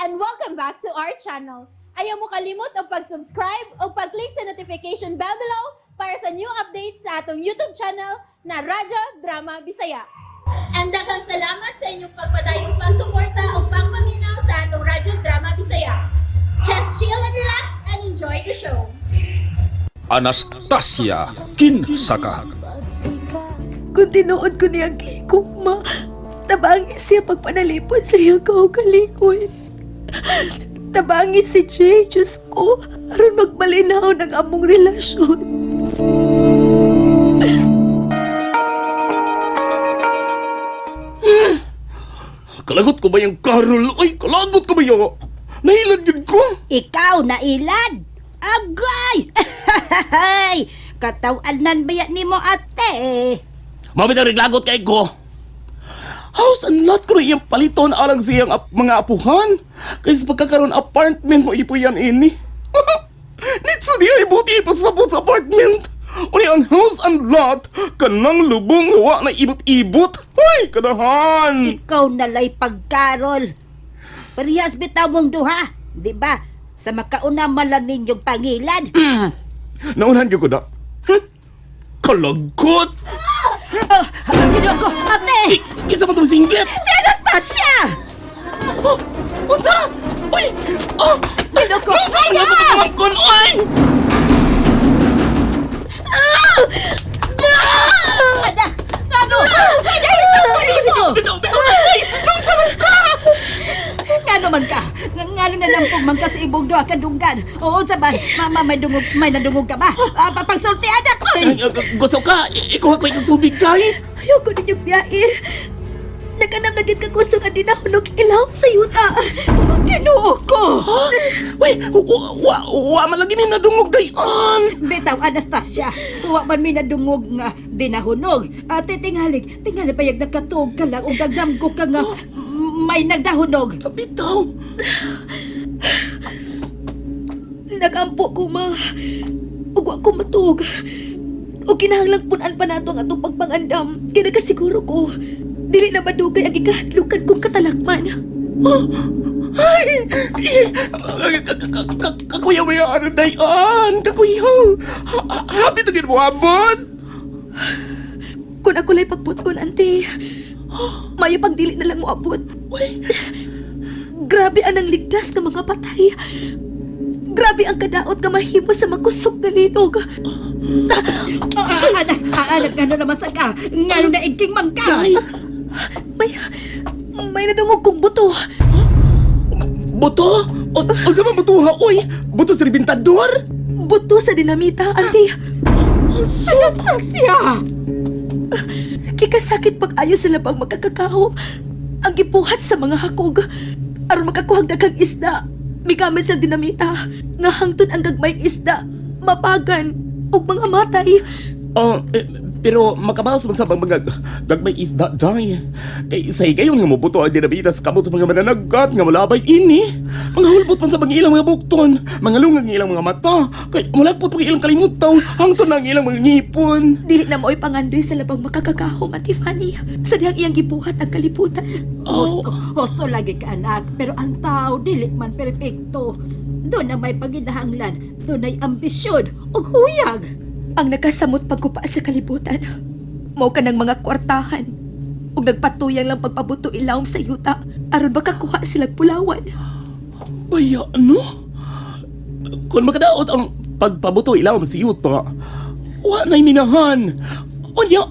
And welcome back to our channel. Ayaw mo kalimot og pag-subscribe o pag-click sa notification bell below para sa new updates sa atong YouTube channel na Radyo Drama Bisaya. And daghang salamat sa inyong pagpadayong pagsuporta o pagpaminaw sa atong Radyo Drama Bisaya. Just chill and relax and enjoy the show. Anastasia, kinsa ka? Kung tinuod ko niyang gihigugma, tabangi siya pagpanalipod sa iyang kaugalingon. Tabangi si Jay, Diyos ko, aron magmalinaw ng among relasyon. Kalagot ko ba yung Carol? Ay, kalagot ko ba yung... Nahilad yun ko. Ikaw na ilad. Agay! Katawanan ba yan ni mo ate? Mabitaw riglagot kay ko. House and lot ko na iyang paliton alang siyang mga apuhan. Kaysa pagkakaroon apartment mo ipo yan ini. Nitso di ay buti ipasabot sa apartment. Uni ang house and lot, kanang lubong wa na ibot-ibot. Ay, kanahan! Ikaw nalay pagkarol. Parehas bitaw mong duha, di ba? Sa makauna man lang ninyong pangilad. Naunahan gyud ko da. Huh? Kalagot! Oh, Ginoo ko, ate! Kinsa man tong singgit? Si Anastasia! Oh, unsa? Uy! Oh! Ginoo ko! Unsa ang napakasangkon? Uy! Ada! Ano? Sa dahil ko nimo! Bitaw, bitaw na! Uy! Unsa man ka? Ngano man ka? Ngano na nampog man ka sa ibong duha ka dunggan? Oo, sa ba? Mama, may dungog, may nadungog ka ba? Ah, pagsulti anak ko! Ay, gusto ka? Ikuha ko ikong tubig kay. Ayoko ninyong biyahe. Naganam na gid ka kusog ang dinahunog ilaw sa yuta. Ginoo ko! Ha? Uy, wa, wa man lagi mi nadungog dayon. Bitaw, Anastasia, wa man mi nadungog nga dinahunog. Ate, tingalig, tingali payag nakatuog ka lang ug gagamgo ka nga may nagdahunog. Bitaw. Nagampo ko, ma. Ug wa ko matuog. Ug kinahanglang punan pa nato ang atong pagpangandam. Kaya nagasiguro ko, dili na madugay ang gikahadlukan kong katalakman. Ay! Kakuya mo yung ano dayon. Kakuya. Happy to get mo abot. Kung ako lay pagputkon, ante, mayo pagdili na lang mo abot. Uy, Grabe anang ligtas nga mga patay. Grabe ang kadaot nga mahimo sa makusog nga linog. Ah, anak, anak, ngano naman sa ka? Ngano na igking mangka? day. May, may nadungog kong buto. Buto? O, o man buto ha? Uy, buto sa rebintador? Buto sa dinamita, ante. Anastasia! Kikasakit pag-ayo sila bang magkakakahom. Ang gipuhat sa mga hakog. Aron makakuhag daghang isda. Migamit sa dinamita. Nga hangtod ang gagmayng isda. Mapagan. Ug mga matay. Oh, eh, pero makabawas man sa mga gagmay isda day. Kay sa higayon nga mobuto ang dinamita sa kamot sa mga mananagat nga malabay ini. Mga hulbot man sa mga ilang mga bukton, mga lungag ng ilang mga mata, kay malagpot pa ilang kalimutaw, hangtod na ang ilang mga ngipon. Dili na mo'y pangandoy sa labang makakakahom at Tiffany. Sa dihang iyang gibuhat ang kalibutan. Oh, Husto, husto lagi ka anak, pero ang tao dili man perpekto. Doon ang may paginahanglan, doon ay ambisyon ug huyag. Ang nakasamot pagkupa sa kalibutan. Mao ka ng mga kwartahan. Ug nagpatuyang lang pagpabuto ilawom sa yuta aron makakuha silang pulawan. baya ano? Kung makadaot ang pagpabuto ilawom sa yuta, wa na'y minahan. Unya,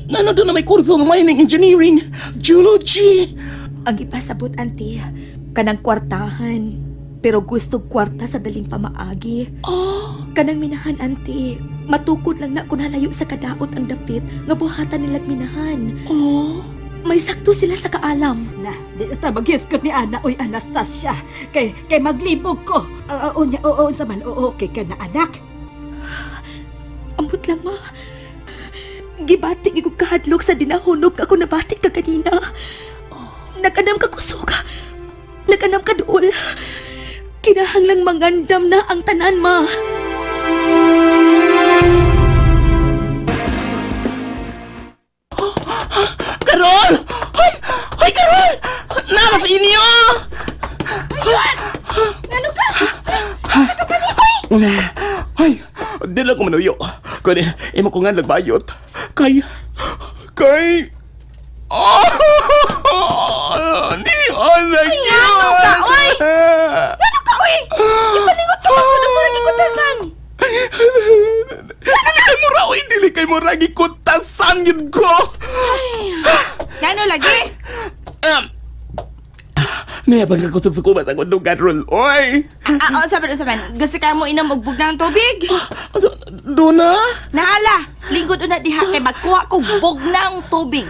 nano doon na may kurso ng mining engineering, geology. Ang ipasabot, auntie, kanang kwartahan. Pero gusto kwarta sa daling pamaagi. Ah, Kanang minahan, auntie. Matukod lang na kung halayo sa kadaot ang dapit nga buhatan nilag minahan. oh. May sakto sila sa kaalam. Na, di na ta maghisgot ni Ana oy Anastasia. Kay kay maglibog ko. Unya, oo, unsa man, oo, okay ka na anak. Ambot lang, ma. Gibati gid ko kahadlok sa dinahunog ako nabati ka kanina. Nag-anam ka kusog. Nag-anam ka duol. Kinahanglang mangandam na ang tanan, ma. Karol! Hoy! Hoy, Karol! Nara sa inyo! Ay, di lang ko manuyo. Kundi, imo ko nga nagbayot. Kay, kay, oh, ni Ana. Ay, ano ka, oy? Ano ka, oy? Ipalingot ka man kuno murag ikutasan. Dili kay mura, oy, dili kay mura, gikutasan yun ko. Ngano lagi? Naya, pagkakusog sa kubat ang undungan, Rol, oy. Ah, oh, sabi sabi. Gusto ka mo inom og bug ng tubig? Duna? Naala, lingkod una diha kay magkuha ko bug ng tubig.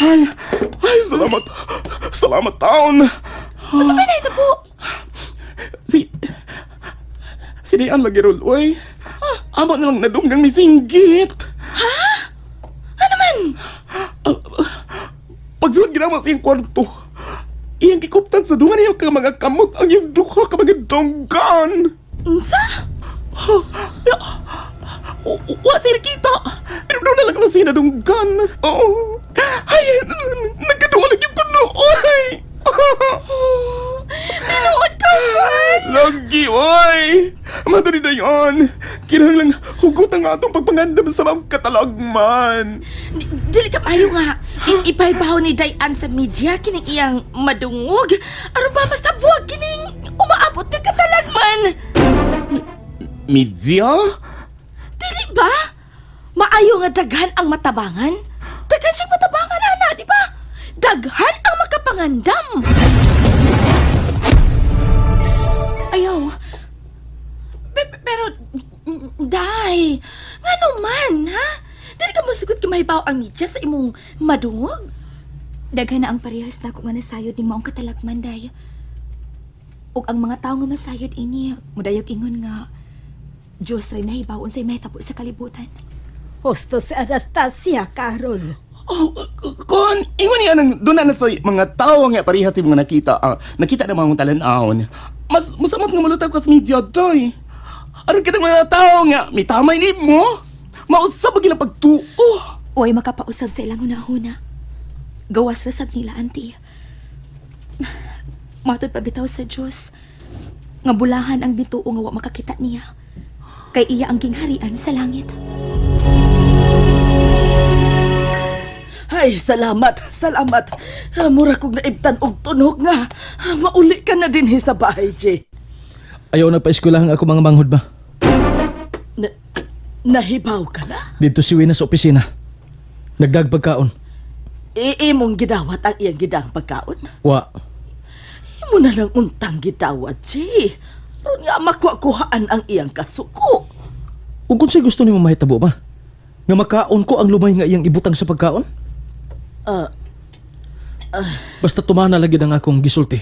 Ay, ay, salamat. Salamat, taon. Basta may ito po. Si... Si Dayan lagi, Rol, oy. Amo na lang nadunggang ni Singgit. Ha? Ano man? Pagsulod ginawa sa iyang kwarto, iyang gikuptan sa duha niya ka mga kamot ang iyang duha ka mga dunggan. Unsa? Ya, wa siya nakita. Pero doon na lang ako siya nadunggan. Oh. Ay, nagkaduha lagi ko noon. Tinuod ka ba? Lagi, oy! Madali na yun. Kinahanglang hugot ang atong pagpangandam sa mga katalagman. Dili ka maayo nga. Ipaybaw ni Dayan sa media kining iyang madungog. Aron ba masabuag kining umaabot nga katalagman? Media? Dili ba? Maayo nga daghan ang matabangan. Daghan siyang matabangan, ana, di ba? Daghan ang makapangandam. Ayaw. Pero, Day, ngano man, ha? Dili ka mosugot kay mahibaw ang media sa imong madungog? Daghan na ang parehas na ako nga nasayod ning maong katalagman, day. Ug ang mga tawo nga masayod ini, mudayog ingon nga Diyos rin nahibaw unsay mahitabo sa kalibutan. Husto si Anastasia, Carol. Oh, kon, ingon niya nang doon na sa mga tao nga parehas yung mga nakita, nakita na mga talan-awon. Mas masamot nga malutag ka sa media, doy. Aron ka ng mga tao nga, may tamay ni mo. Mausab ang ilang pagtuo. Uy, makapausab sa ilang hunahuna. Gawas ra sab nila, auntie. Matod pa bitaw sa Diyos. Nga bulahan ang bituo nga wa makakita niya. Kay iya ang gingharian sa langit. Ay, salamat, salamat. Mura kog naibtan og tunog nga. Mauli ka na din sa bahay, Jay. Ayaw na paeskwelahan ako mga manghod ba. Na, nahibaw ka na? Dito si Wina sa opisina. Nagdagpagkaon. Iimong gidawat ang iyang gidang pagkaon. Wa. Imo na lang untang gidawat, Jay. Ron nga makuha-kuhaan ang iyang kasuko. Ug kung sa'y gusto nimo mahitabo ba? Nga makaon ko ang lumay nga iyang ibutang sa pagkaon? Basta tumana lagi ang akong gisulti.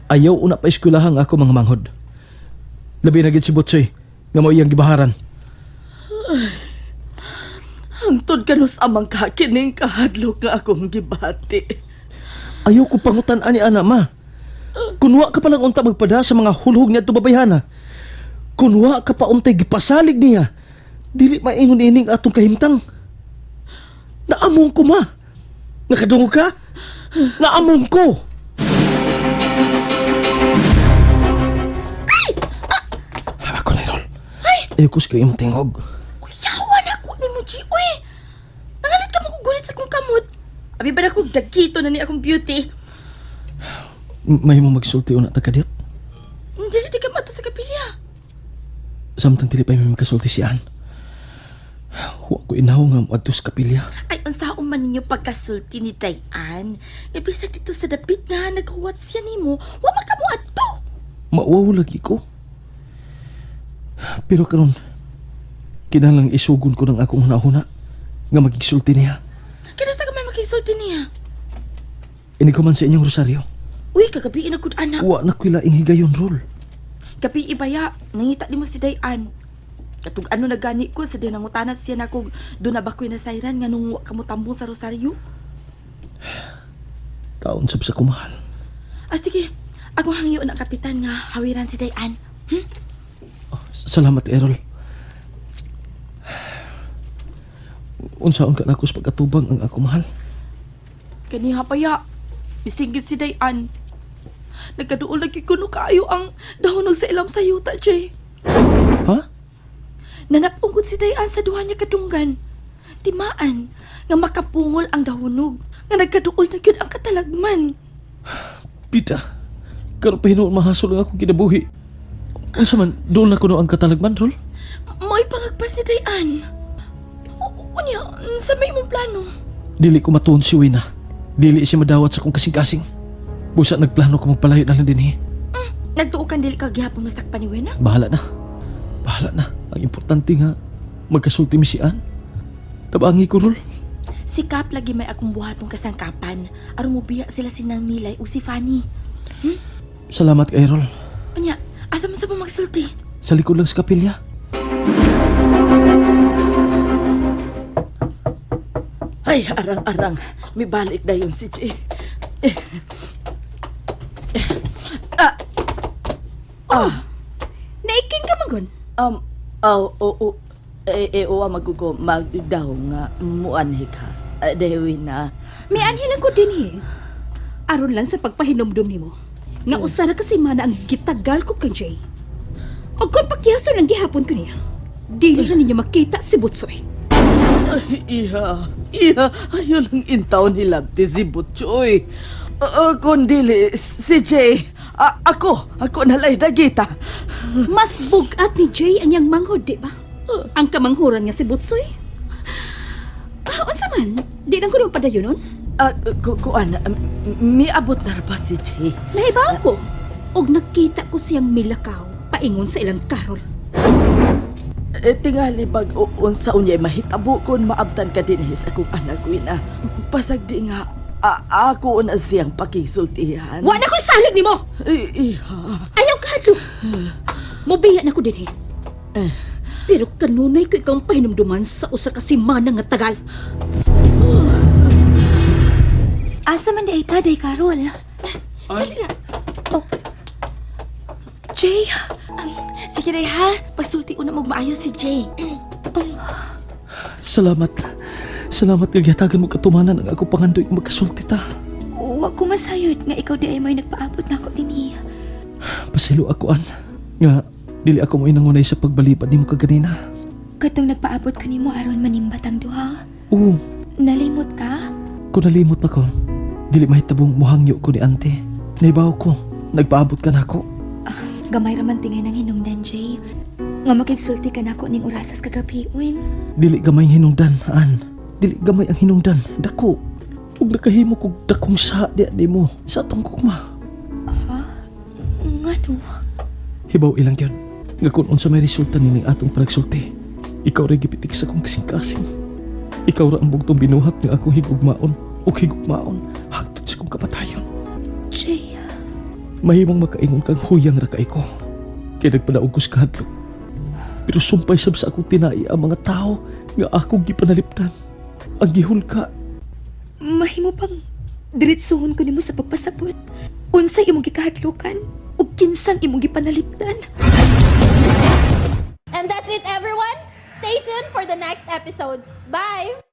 Ayaw una pa eskwelahan ako mga manghod. Labi na gid si Butsoy nga mao iyang gibaharan. Hangtod kanus amang kakining kahadlok nga akong gibati. Ayaw ko pangutan ani ana ma. Kunwa ka palang unta magpada sa mga hulhog niya babayhana. Kunwa ka pa untay gipasalig niya. Dili maingon ining atong kahimtang. Naamong ko ma. Nakadungog ka? Naamong ko. Ako na Rol. Ayaw ko sa imong tingog. Kuyawan ako ni mo, G. Uy! Nangalit ka mo gulit sa kong kamot. Abi ba na ko dagkito na ni akong beauty? May mo magsulti una ta kadit. Dili di ka mato sa kapilya. Samtang dili pa may makasulti si Ann. Wa ko inaw nga moadto sa kapilya. Ay, unsaon man ninyo pagkasulti ni Dayan. Nga bisag dito sa dapit nga naghuwat siya nimo, wa man ka mo adto. Mauwaw lagi ko. Pero karon kinahanglang isugon ko ng akong hunahuna nga magigsulti niya. Kinsa ka man makisulti niya? Ini ko man sa inyong rosaryo. Uy, kagabi ina gud ana. Wa na ko'y laing higayon, Rol. Gabi ibaya, nangita nimo si Dayan. Katug ano na gani ko sa dinangutana siya na kog doon na ba ko'y nasayran nga nung wa ka mo tambong sa rosaryo. Taon sab sa kumahal. Ah, sige. Ako hangyo na kapitan nga hawiran si Dayan. Salamat, Errol. Unsaon ka nako sa pag-atubang ang ako mahal? Kaniha pa ya. Misinggit si Dayan. Nagkaduol lagi kuno kaayo ang dahunog sa ilam sa yuta, Jay. Ha? Nanapungkod si Dayan sa duha niya kadunggan. Timaan nga makapungol ang dahunog nga nagkaduol na gyud ang katalagman. Pita, karon pa hinuon mahasol ang akong kinabuhi. Unsa man, doon na kuno ang katalagman, Rol? Mo'y pangagpas ni Dayan. Unya, sa may imong plano. Dili ko matuon si Wina. Dili siya madawat sa akong kasing-kasing. Busa nagplano ko magpalayo na lang din eh. Nagtuo kan dili ka gihapon masakpan ni Wena? Bahala na. Bahala na. Ang importante nga, magkasulti mi si Ann. Tabangi ko, Rol. Si Kap lagi may akong buhatong kasangkapan aron mobiya sila si Nang Milay ug si Fanny. Salamat kay Rol. Unya, asa man sa pa magsulti? Sa likod lang sa kapilya. Ay, arang-arang. Mibalik na yun si Jay. Ah, ah, Naiking ka man gon. Oh, oh, eh, eh, uwa magugo, magdaw nga, muanhi ka. Dewi na. Mianhin lang ko dinhi. Aron lang sa pagpahinomdom nimo. Nga usa ra ka semana ang gitagal ko kay Jay. Og kon pakyaso lang gihapon ko niya. Dili na ninyo makita si Butsoy. Ay, iha, iha, ayaw lang intaw ni Labti si Butchoy. Kundili, si Jay, ako nalay dagita. Mas bugat ni Jay ang iyang manghod, di ba? Ang kamanghuran nga si Butsoy. Ah, unsa man? Di lang ko naman padayon nun. Ah, kuan, miabot na ra ba si Jay? Nahibaw ko. Og nakita ko siyang milakaw paingon sa ilang karol. Eh, tingali bag unsa unyay mahitabo kon maabtan ka din sa akong anak Wina. Pasag di nga ako na siyang pakigsultihan. Wa na ko'y salig nimo! Ay, iha. Ayaw ka hadlok. Mubiya na ko dinhi. Pero kanunay ko ikaw ang pahinumduman sa usa ka semana nga tagal. Asa man di ay ta, Day Carol? Dali na. Oh. Jay, Sige day ha, pagsulti una mo maayos si Jay. Salamat. Salamat kay gihatagan mo katumanan ang ako pangandoy nga magkasulti ta. wa ko masayod nga ikaw di ay may nagpaabot nako dinhi. Pasaylo ako, Ann. Nga, dili ako mo inangunay sa pagbalibad nimo kaganina. Katong nagpaabot ko nimo aron manimbat ang duha. Oo, Nalimot ka? kung nalimot pa ko, dili mahitabong muhangyo ko ni ante. Naibaw ko, nagpaabot ka nako. Gamay ra man tingay ng hinungdan, Jay. Nga makigsulti ka nako ning orasas kagabiun. Dili gamay ang hinungdan, Ann. Dili gamay ang hinungdan. Dako. Ug nakahimo kog dakong sa di nimo sa atong gugma. Ngano? Hibaw ilang yun. Nga kung unsa may resulta nining atong panagsulti. Ikaw ray gipitik sa akong kasing-kasing. Ikaw ra ang bugtong binuhat nga akong higugmaon ug higugmaon hangtod sa akong kamatayon. Jay, Mahimong makaingon kang huyang ra kay ko. Kay nagpadaog ko sa kahadlok. Pero sumpay sab sa akong tinai ang mga tao nga akong gipanalipdan. Ang gihulka. Mahimo pang diretsuhon ko nimo sa pagpasabot. Unsay imong gikahadlokan ug kinsang imong gipanalipdan. And that's it, everyone. Stay tuned for the next episodes. Bye!